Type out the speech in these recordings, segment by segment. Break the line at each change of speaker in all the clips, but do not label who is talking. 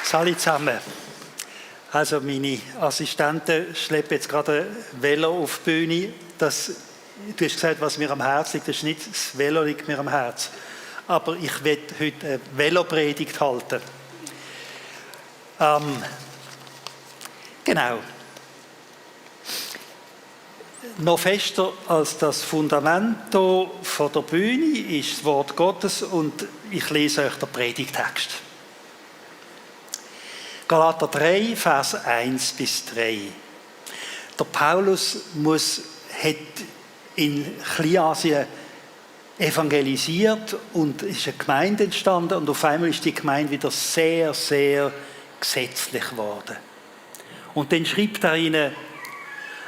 Salut zusammen. Also meine Assistenten schleppen jetzt gerade ein Velo auf die Bühne. Du hast gesagt, was mir am Herzen liegt. Das ist nicht das Velo liegt mir am Herzen. Aber ich werde heute eine Velopredigt halten. Genau. Noch fester als das Fundamento von der Bühne ist das Wort Gottes und ich lese euch den Predigtext. Galater 3, Vers 1 bis 3. Der Paulus hat in Kleinasien evangelisiert und ist eine Gemeinde entstanden und auf einmal ist die Gemeinde wieder sehr, sehr gesetzlich geworden. Und dann schreibt er ihnen: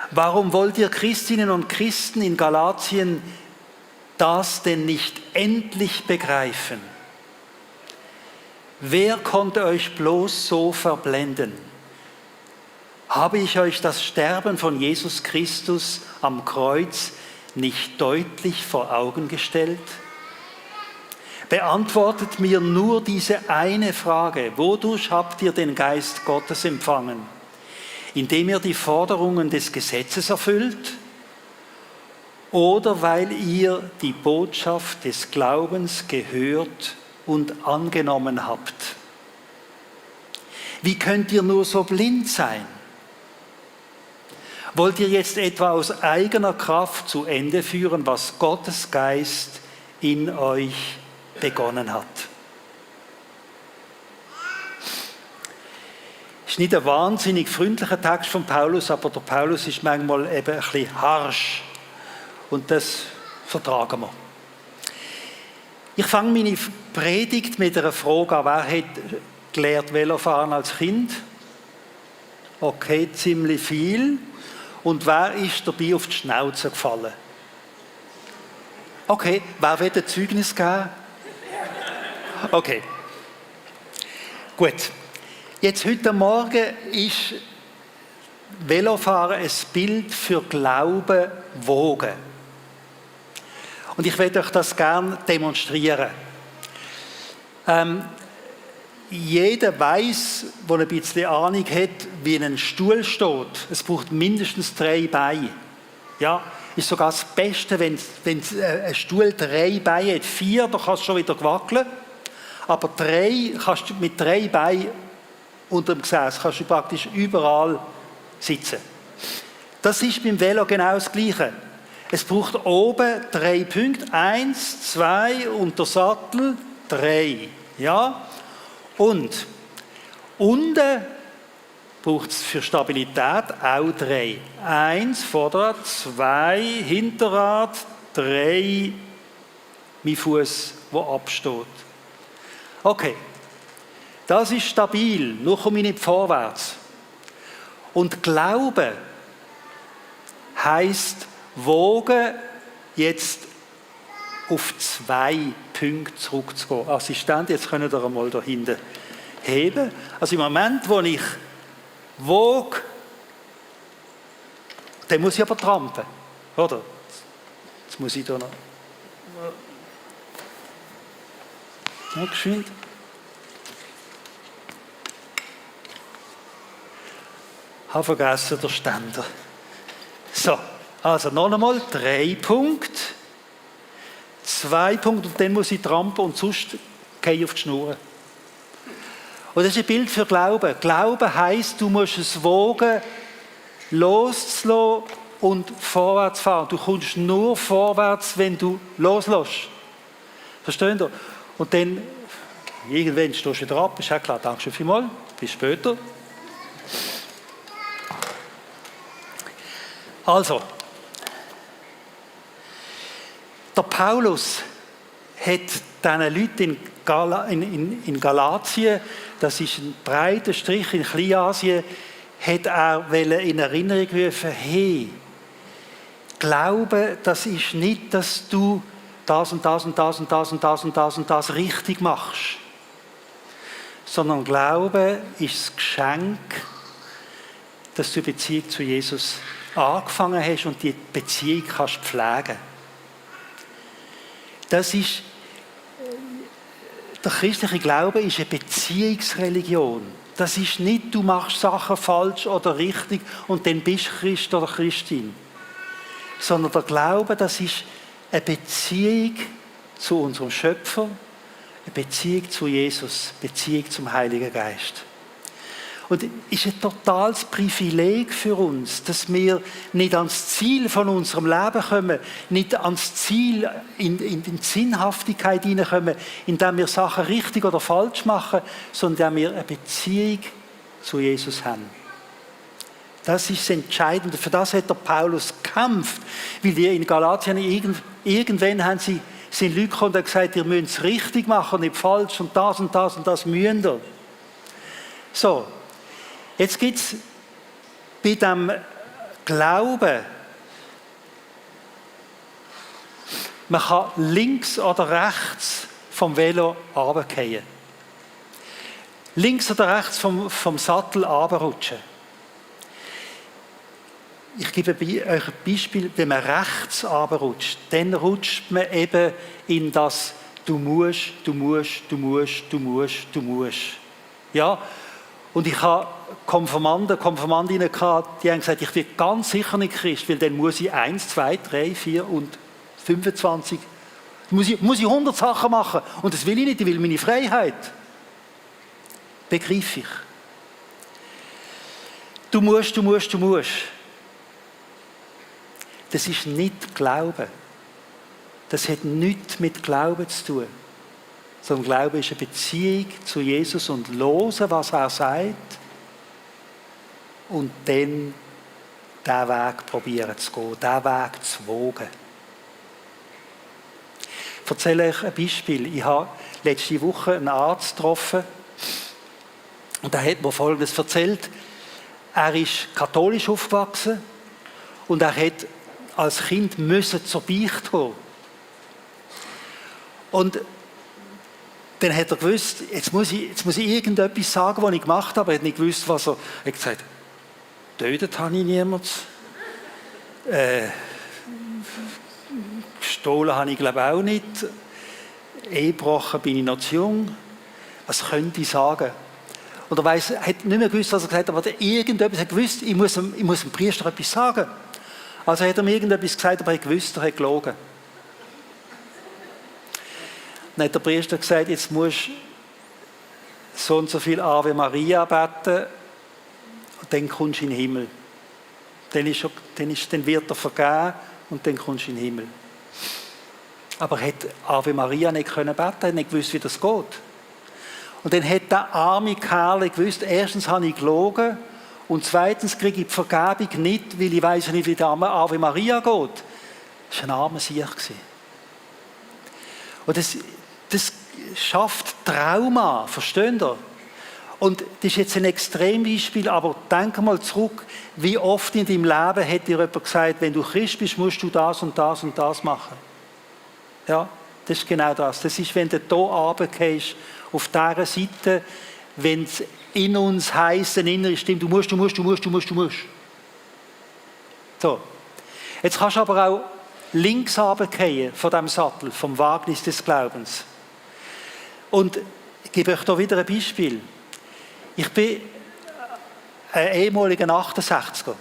Warum wollt ihr Christinnen und Christen in Galatien das denn nicht endlich begreifen? Wer konnte euch bloß so verblenden? Habe ich euch das Sterben von Jesus Christus am Kreuz nicht deutlich vor Augen gestellt? Beantwortet mir nur diese eine Frage: Wodurch habt ihr den Geist Gottes empfangen? Indem ihr die Forderungen des Gesetzes erfüllt oder weil ihr die Botschaft des Glaubens gehört und angenommen habt? Wie könnt ihr nur so blind sein? Wollt ihr jetzt etwa aus eigener Kraft zu Ende führen, was Gottes Geist in euch begonnen hat? Das ist nicht ein wahnsinnig freundlicher Text von Paulus, aber der Paulus ist manchmal eben ein bisschen harsch. Und das vertragen wir. Ich fange meine Predigt mit einer Frage an. Wer hat gelernt Velofahren als Kind? Okay, ziemlich viel. Und wer ist dabei auf die Schnauze gefallen? Okay, wer will ein Zeugnis geben? Okay. Gut. Jetzt heute Morgen ist Velofahren ein Bild für Glauben, Wogen. Und ich werde euch das gerne demonstrieren. Jeder weiß, der ein bisschen Ahnung hat, wie ein Stuhl steht. Es braucht mindestens 3 Beine. Ja, ist sogar das Beste, wenn ein Stuhl 3 Beine hat. 4, da kannst du schon wieder wackeln. Aber 3 kannst du mit 3 Beinen unter dem Gesäß kannst du praktisch überall sitzen. Das ist beim Velo genau das Gleiche. Es braucht oben 3 Punkte. 1, 2 und der Sattel 3. Ja? Und unten braucht es für Stabilität auch 3. 1 Vorderrad, 2 Hinterrad, 3 mein Fuß, der absteht. Okay. Das ist stabil, nur komme ich nicht vorwärts. Und Glauben heisst, Wogen jetzt auf 2 Punkte zurückzugehen. Assistent, jetzt könnt ihr einmal da hinten heben. Also im Moment, wo ich woge, dann muss ich aber trampen. Oder? Jetzt muss ich da noch geschwind. Ich habe vergessen, der Ständer. So, also noch einmal 3 Punkte, 2 Punkte und dann muss ich trampen und sonst gehe ich auf die Schnur. Und das ist ein Bild für Glauben. Glauben heisst, du musst es wogen, loszulassen und vorwärts fahren. Du kommst nur vorwärts, wenn du loslässt. Versteht ihr? Und dann, irgendwann stehst du wieder ab, ist ja klar. Danke vielmals, bis später. Also, der Paulus hat diesen Leuten in Galatien, das ist ein breiter Strich in Kleinasien, hat er in Erinnerung rufen: Hey, Glaube, das ist nicht, dass du das und das und das und das und das und das und das richtig machst, sondern Glaube ist das Geschenk, dass du eine Beziehung zu Jesus angefangen hast und die Beziehung kannst pflegen. Das ist Der christliche Glaube ist eine Beziehungsreligion. Das ist nicht, du machst Sachen falsch oder richtig und dann bist du Christ oder Christin. Sondern der Glaube, das ist eine Beziehung zu unserem Schöpfer, eine Beziehung zu Jesus, eine Beziehung zum Heiligen Geist. Und es ist ein totales Privileg für uns, dass wir nicht ans Ziel von unserem Leben kommen, nicht ans Ziel in die Sinnhaftigkeit hineinkommen, indem wir Sachen richtig oder falsch machen, sondern indem wir eine Beziehung zu Jesus haben. Das ist das Entscheidende. Für das hat der Paulus gekämpft, weil die in Galatien irgendwann sind Leute gekommen und haben gesagt, ihr müsst es richtig machen, nicht falsch und das und das und das müsst ihr. So. Jetzt gibt es bei diesem Glauben, man kann links oder rechts vom Velo runterfallen. Links oder rechts vom Sattel runterrutschen. Ich gebe euch ein Beispiel, wenn man rechts runterrutscht, dann rutscht man eben in das Du musst. Ja? Und ich habe Konfirmandinnen gehabt, die haben gesagt, ich bin ganz sicher nicht Christ, weil dann muss ich 1, 2, 3, 4 und 25, muss ich 100 Sachen machen. Und das will ich nicht, ich will meine Freiheit. Begriff ich. Du musst. Das ist nicht Glauben. Das hat nichts mit Glauben zu tun. Sondern Glaube ist eine Beziehung zu Jesus und hören, was er sagt. Und dann diesen Weg probieren zu gehen, diesen Weg zu wagen. Ich erzähle euch ein Beispiel. Ich habe letzte Woche einen Arzt getroffen und er hat mir Folgendes erzählt. Er ist katholisch aufgewachsen und er hat als Kind zur Beichte gehen. Und dann hat er gewusst, jetzt muss ich irgendetwas sagen, was ich gemacht habe. Er hat nicht gewusst, was er... Er hat gesagt, getötet habe ich niemanden. Gestohlen habe ich glaube auch nicht. Ehebrochen bin ich noch zu jung. Was könnte ich sagen? Und er hat nicht mehr gewusst, was er gesagt hat, aber irgendetwas hat gewusst, ich muss dem Priester etwas sagen. Also hat er mir irgendetwas gesagt, aber er hat gewusst, er hat gelogen. Dann hat der Priester gesagt, jetzt musst du so und so viel Ave Maria beten und dann kommst du in den Himmel. Dann wird er vergeben und dann kommst du in den Himmel. Aber er hat Ave Maria nicht beten, er hat nicht gewusst, wie das geht. Und dann hat der arme Kerl gewusst, erstens habe ich gelogen und zweitens kriege ich die Vergebung nicht, weil ich weiss nicht, wie der Ave Maria geht. Das war ein armer Sieg. Und das schafft Trauma, versteht ihr? Und das ist jetzt ein Extrembeispiel, aber denk mal zurück, wie oft in deinem Leben hat dir jemand gesagt, wenn du Christ bist, musst du das und das und das machen. Ja, das ist genau das. Das ist, wenn du hier runtergehst, auf dieser Seite, wenn es in uns heisst, eine innere Stimme, du musst. So. Jetzt kannst du aber auch links runtergehen von diesem Sattel, vom Wagnis des Glaubens. Und ich gebe euch hier wieder ein Beispiel. Ich bin ein ehemaliger 68er.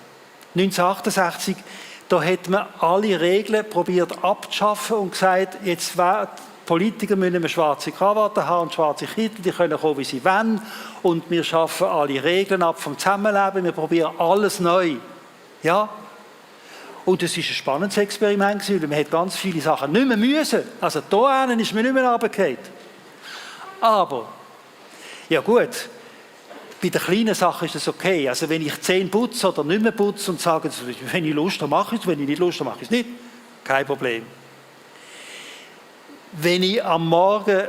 1968, da hat man alle Regeln probiert abzuschaffen und gesagt, jetzt Politiker müssen eine schwarze Krawatte haben und schwarze Kittel, die können kommen, wie sie wollen. Und wir schaffen alle Regeln ab vom Zusammenleben, wir probieren alles neu. Ja? Und das war ein spannendes Experiment, weil man hat ganz viele Sachen nicht mehr müssen. Also hier ist man nicht mehr runtergefallen. Aber, ja gut, bei den kleinen Sachen ist es okay. Also wenn ich 10 putze oder nicht mehr putze und sage, wenn ich Lust habe, mache ich es, wenn ich nicht Lust habe, mache ich es nicht. Kein Problem. Wenn ich am Morgen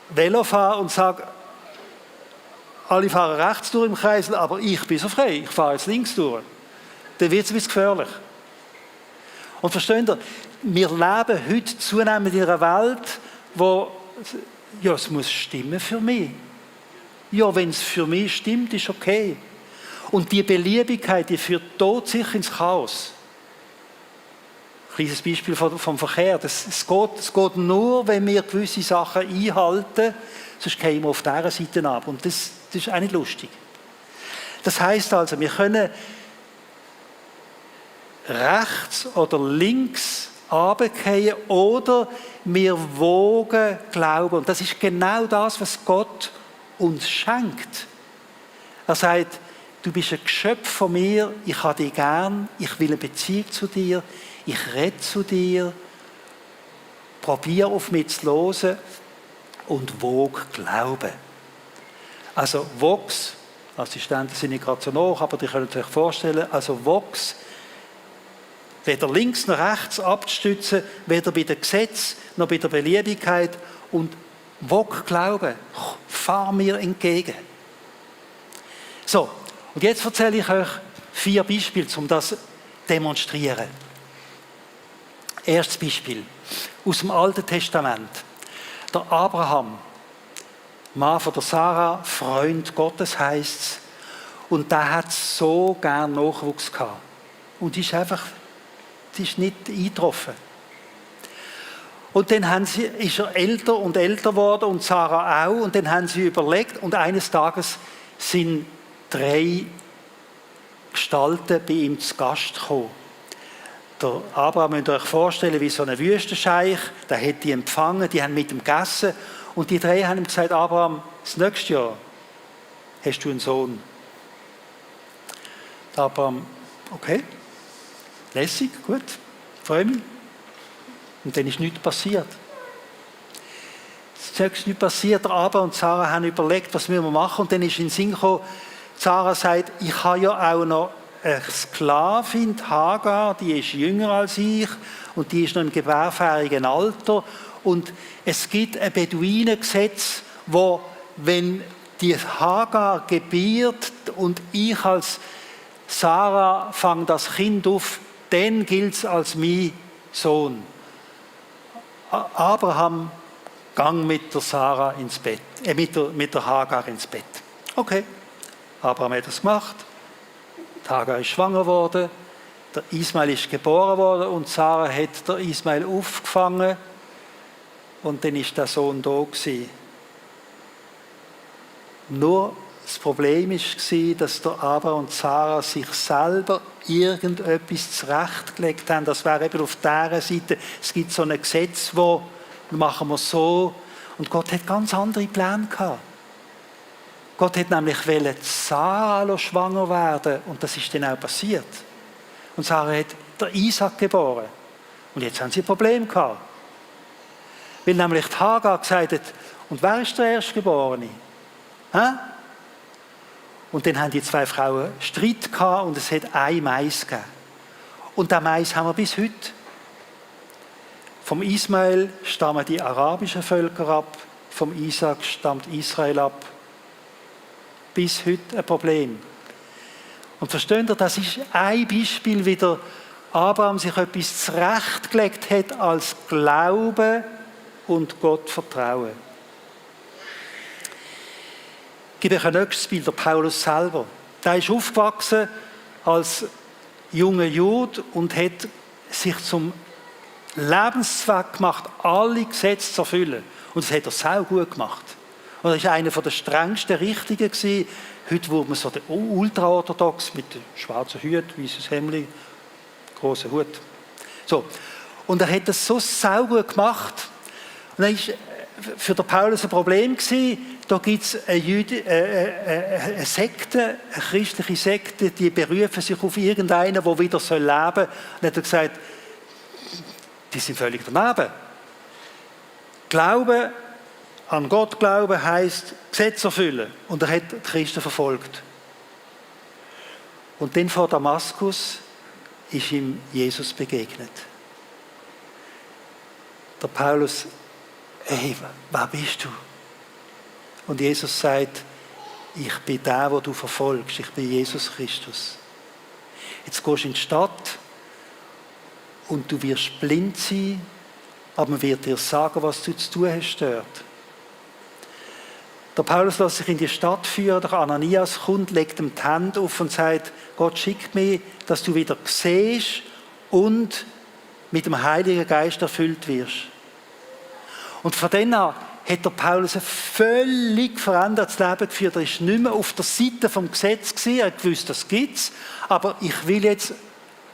Velo fahre und sage, alle fahren rechts durch im Kreisel, aber ich bin so frei, ich fahre jetzt links durch, dann wird es ein bisschen gefährlich. Und versteht ihr, wir leben heute zunehmend in einer Welt, wo, ja, es muss stimmen für mich. Ja, wenn es für mich stimmt, ist okay. Und die Beliebigkeit, die führt todsicher ins Chaos. kleines Beispiel vom Verkehr. Es geht nur, wenn wir gewisse Sachen einhalten, sonst gehen wir auf dieser Seite ab. Und das ist auch nicht lustig. Das heisst also, wir können rechts oder links runterfallen oder wir wogen glauben. Und das ist genau das, was Gott uns schenkt. Er sagt, du bist ein Geschöpf von mir, ich habe dich gern, ich will eine Beziehung zu dir, ich rede zu dir, probiere auf mich zu hören und wog glauben. Also Vox, Assistenten sind nicht gerade so hoch, aber die können sich vorstellen, also Vox, weder links noch rechts abzustützen, weder bei dem Gesetz noch bei der Beliebigkeit und wog glauben, fahr mir entgegen. So, und jetzt erzähle ich euch 4 Beispiele, um das zu demonstrieren. Erstes Beispiel aus dem Alten Testament. Der Abraham, Mann von der Sarah, Freund Gottes heisst es, und der hat so gern Nachwuchs gehabt. Und ist nicht eingetroffen. Und dann ist er älter und älter geworden und Sarah auch. Und dann haben sie überlegt und eines Tages sind 3 Gestalten bei ihm zu Gast gekommen. Der Abraham, müsst ihr euch vorstellen, wie so ein Wüstenscheich, der hat die empfangen, die haben mit ihm gegessen. Und die 3 haben ihm gesagt, Abraham, das nächste Jahr hast du einen Sohn. Der Abraham, okay, lässig, gut, freue mich. Und dann ist nichts passiert. Es ist nichts passiert. Der Abraham und Sarah haben überlegt, was wir machen. Und dann ist in den Sinn gekommen, Sarah sagt, ich habe ja auch noch eine Sklavin, die Hagar, die ist jünger als ich und die ist noch im gebärfähigen Alter. Und es gibt ein Beduinengesetz, wo, wenn die Hagar gebiert und ich als Sarah fange das Kind auf, dann gilt es als mein Sohn. Abraham gang mit der Sarah ins Bett, mit der Hagar ins Bett. Okay, Abraham hat das gemacht. Die Hagar ist schwanger geworden, der Ismael ist geboren worden und Sarah hat den Ismael aufgefangen und dann ist der Sohn da gewesen. Nur das Problem war, dass der Abraham und Sarah sich selber irgendetwas zurechtgelegt haben. Das wäre eben auf dieser Seite. Es gibt so ein Gesetz, wo machen wir so. Und Gott hat ganz andere Pläne gehabt. Gott hat nämlich Sarah schwanger werden und das ist dann auch passiert. Und Sarah hat den Isaac geboren. Und jetzt haben sie ein Problem gehabt. Weil nämlich die Hagar gesagt hat, und wer ist der Erstgeborene? Hä? Und dann haben die 2 Frauen Streit gehabt und es hat ein Mais gegeben. Und den Mais haben wir bis heute. Vom Ismael stammen die arabischen Völker ab, vom Isaac stammt Israel ab. Bis heute ein Problem. Und versteht ihr, das ist ein Beispiel, wie der Abraham sich etwas zurechtgelegt hat als Glaube und Gott Vertrauen. Ich gebe euch ein nächstes Bild, der Paulus selber. Der ist aufgewachsen als junger Jude und hat sich zum Lebenszweck gemacht, alle Gesetze zu erfüllen. Und das hat er sehr gut gemacht. Und er war einer der strengsten Richtigen gewesen. Heute wurde man so der ultraorthodox mit dem schwarzen Hut, weißes Hemd, grossen Hut. So. Und er hat das so saugut gemacht. Und dann war für den Paulus ein Problem gewesen. Da gibt es eine Sekte, eine christliche Sekte, die berufen sich auf irgendeinen, der wieder leben soll. Und dann hat er gesagt, die sind völlig daneben. Glauben an Gott glauben heisst Gesetze erfüllen. Und er hat die Christen verfolgt. Und dann vor Damaskus ist ihm Jesus begegnet. Der Paulus, hey, wer bist du? Und Jesus sagt, ich bin der, den du verfolgst. Ich bin Jesus Christus. Jetzt gehst du in die Stadt und du wirst blind sein, aber man wird dir sagen, was du zu tun hast dort. Der Paulus lässt sich in die Stadt führen, der Ananias kommt, legt ihm die Hände auf und sagt, Gott schickt mich, dass du wieder siehst und mit dem Heiligen Geist erfüllt wirst. Und von dann an hat der Paulus ein völlig verändertes Leben geführt. Er war nicht mehr auf der Seite vom Gesetz gewesen. Er wusste, das gibt es. Aber ich will jetzt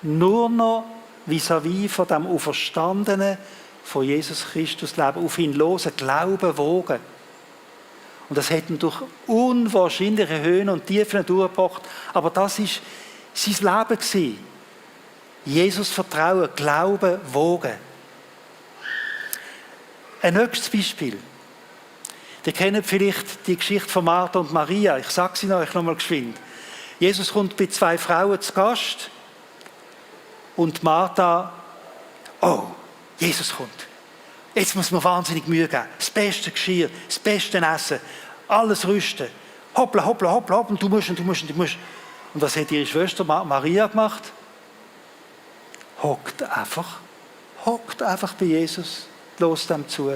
nur noch vis-à-vis von dem Auferstandenen von Jesus Christus leben, auf ihn losen, Glauben wogen. Und das hat ihn durch unwahrscheinliche Höhen und Tiefen durchgebracht. Aber das war sein Leben gewesen. Jesus vertrauen, Glauben wogen. Ein nächstes Beispiel. Ihr kennt vielleicht die Geschichte von Martha und Maria. Ich sage sie euch noch mal geschwind. Jesus kommt bei 2 Frauen zu Gast und Martha, oh, Jesus kommt. Jetzt muss man wahnsinnig Mühe geben. Das beste Geschirr, das beste Essen, alles rüsten. Hoppla, hoppla, hoppla, hoppla, und du musst. Und was hat ihre Schwester Maria gemacht? Hockt einfach bei Jesus, los dem zu.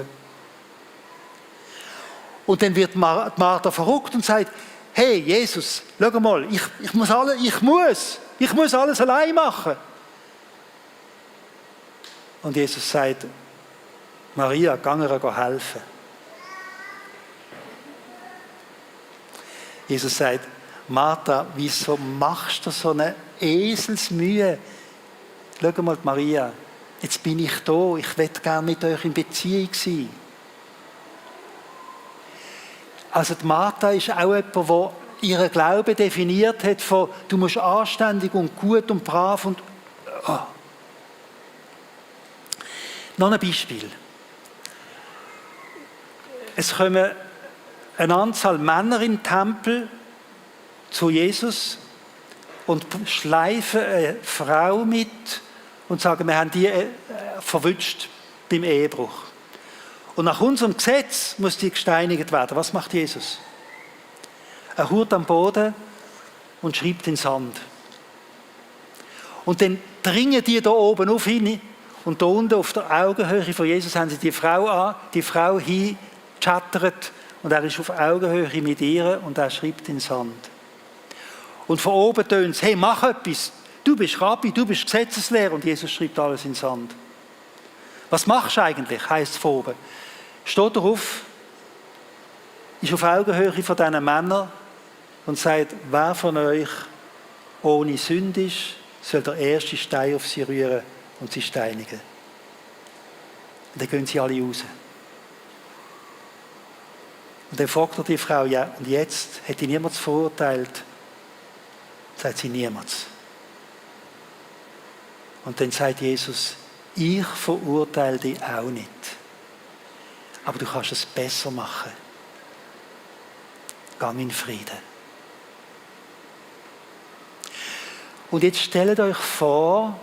Und dann wird Martha verrückt und sagt, hey Jesus, schau mal, ich muss alles allein machen. Und Jesus sagt, Maria, geh ihr helfen. Jesus sagt, Martha, wieso machst du so eine Eselsmühe? Schau mal, Maria, jetzt bin ich da, ich will gerne mit euch in Beziehung sein. Also die Martha ist auch jemand, der ihren Glauben definiert hat von, du musst anständig und gut und brav und... Oh. Noch ein Beispiel. Es kommen eine Anzahl Männer in den Tempel zu Jesus und schleifen eine Frau mit und sagen, wir haben die verwünscht beim Ehebruch. Und nach unserem Gesetz muss die gesteinigt werden. Was macht Jesus? Er haut am Boden und schreibt in den Sand. Und dann dringen die da oben auf hin und da unten auf der Augenhöhe von Jesus haben sie die Frau an, die Frau hingechattert und er ist auf Augenhöhe mit ihr und er schreibt in den Sand. Und von oben tönt es, hey, mach etwas. Du bist Rabbi, du bist Gesetzeslehrer und Jesus schreibt alles in den Sand. Was machst du eigentlich, heisst es von oben. Steht darauf, ist auf Augenhöhe von diesen Männern und sagt, wer von euch ohne Sünde ist, soll der erste Stein auf sie rühren und sie steinigen. Und dann gehen sie alle raus. Und dann fragt er die Frau, ja, und jetzt hätte niemand verurteilt? Sagt sie, niemand. Und dann sagt Jesus, ich verurteile dich auch nicht. Aber du kannst es besser machen. Gang in Frieden. Und jetzt stellt euch vor,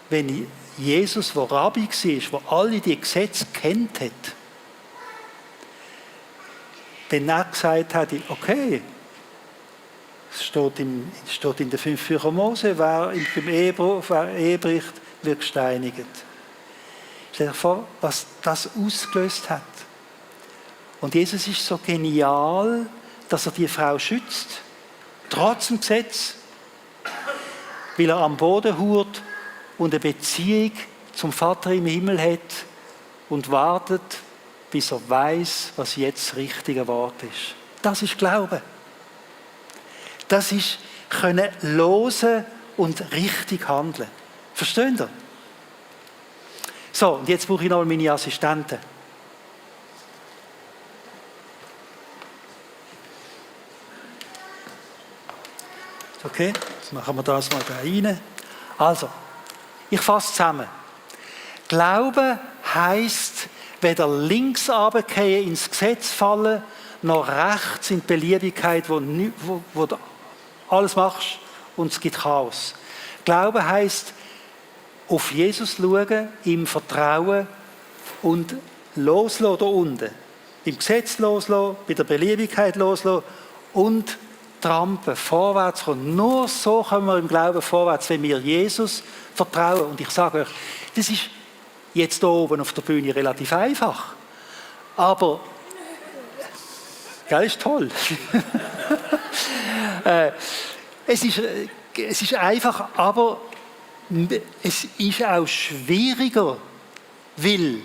wenn Jesus, der Rabbi war, der alle die Gesetze kennt hat, wenn er gesagt hätte, okay, es steht in den 5 Büchern Mose, wer Ehe bricht, wird gesteinigt. Stell dir vor, was das ausgelöst hat. Und Jesus ist so genial, dass er die Frau schützt, trotz dem Gesetz, weil er am Boden hurt und eine Beziehung zum Vater im Himmel hat und wartet, bis er weiß, was jetzt das richtige Wort ist. Das ist Glaube. Das ist können losen und richtig handeln. Versteht ihr? So, und jetzt brauche ich noch meine Assistenten. Okay, jetzt machen wir das mal da rein. Also, ich fasse zusammen. Glauben heisst, weder links runterfallen ins Gesetz fallen, noch rechts in die Beliebigkeit, wo du alles machst und es gibt Chaos. Glauben heisst, auf Jesus schauen, ihm vertrauen und loslassen da unten. Im Gesetz loslassen, bei der Beliebigkeit loslassen und trampen, vorwärts kommen. Nur so kommen wir im Glauben vorwärts, wenn wir Jesus vertrauen. Und ich sage euch, das ist jetzt hier oben auf der Bühne relativ einfach. Aber, ja, ist toll. Es ist einfach, aber es ist auch schwieriger, weil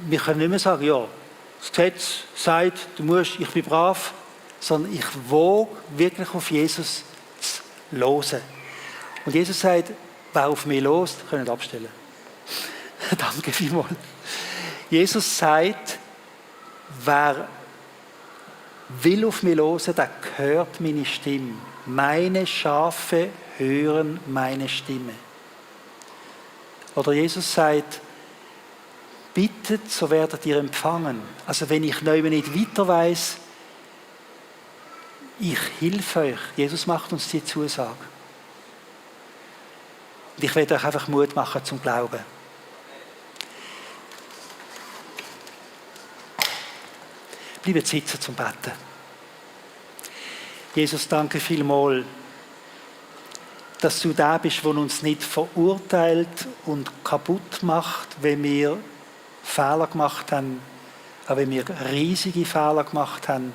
wir können nicht mehr sagen, ja, das Gesetz sagt, du musst, ich bin brav, sondern ich wage wirklich auf Jesus zu hören. Und Jesus sagt, wer auf mich lost, können abstellen. Danke vielmals. Jesus sagt, wer will auf mich hören, der hört meine Stimme. Meine Schafe hören meine Stimme. Oder Jesus sagt, bittet, so werdet ihr empfangen. Also wenn ich neu nicht weiter weiss, ich helfe euch. Jesus macht uns die Zusage. Und ich werde euch einfach Mut machen zum Glauben. Bleibt sitzen zum Beten. Jesus, danke vielmals, dass du da bist, der uns nicht verurteilt und kaputt macht, wenn wir Fehler gemacht haben, auch wenn wir riesige Fehler gemacht haben.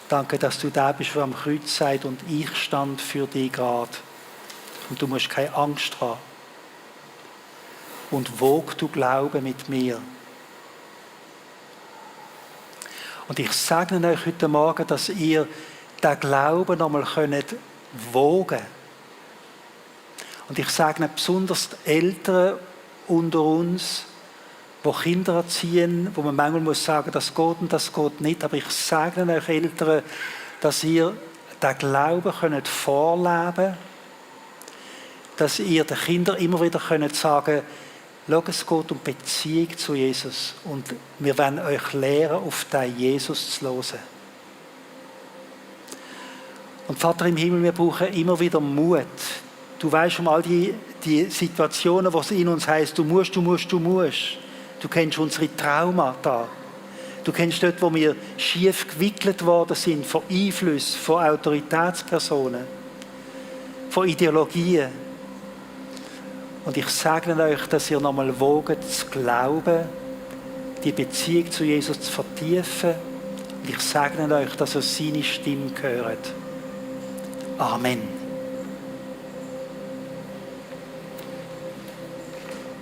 Danke, dass du da bist, der am Kreuz sagt, und ich stand für dich gerade. Und du musst keine Angst haben. Und wog du Glauben mit mir. Und ich segne euch heute Morgen, dass ihr den Glauben nochmal wogen könnt. Und ich segne besonders die Eltern unter uns, die Kinder erziehen, wo man manchmal muss sagen, das geht und das geht nicht. Aber ich segne euch Eltern, dass ihr den Glauben könnt vorleben könnt, dass ihr den Kindern immer wieder könnt sagen, schau, es geht um Beziehung zu Jesus und wir wollen euch lehren, auf den Jesus zu hören. Und Vater im Himmel, wir brauchen immer wieder Mut. Du weißt um all die Situationen, wo es in uns heisst, du musst. Du kennst unsere Traumata. Du kennst dort, wo wir schief gewickelt worden sind von Einflüssen, von Autoritätspersonen, von Ideologien. Und ich segne euch, dass ihr nochmal wogt zu glauben, die Beziehung zu Jesus zu vertiefen. Und ich segne euch, dass ihr seine Stimme hört. Amen.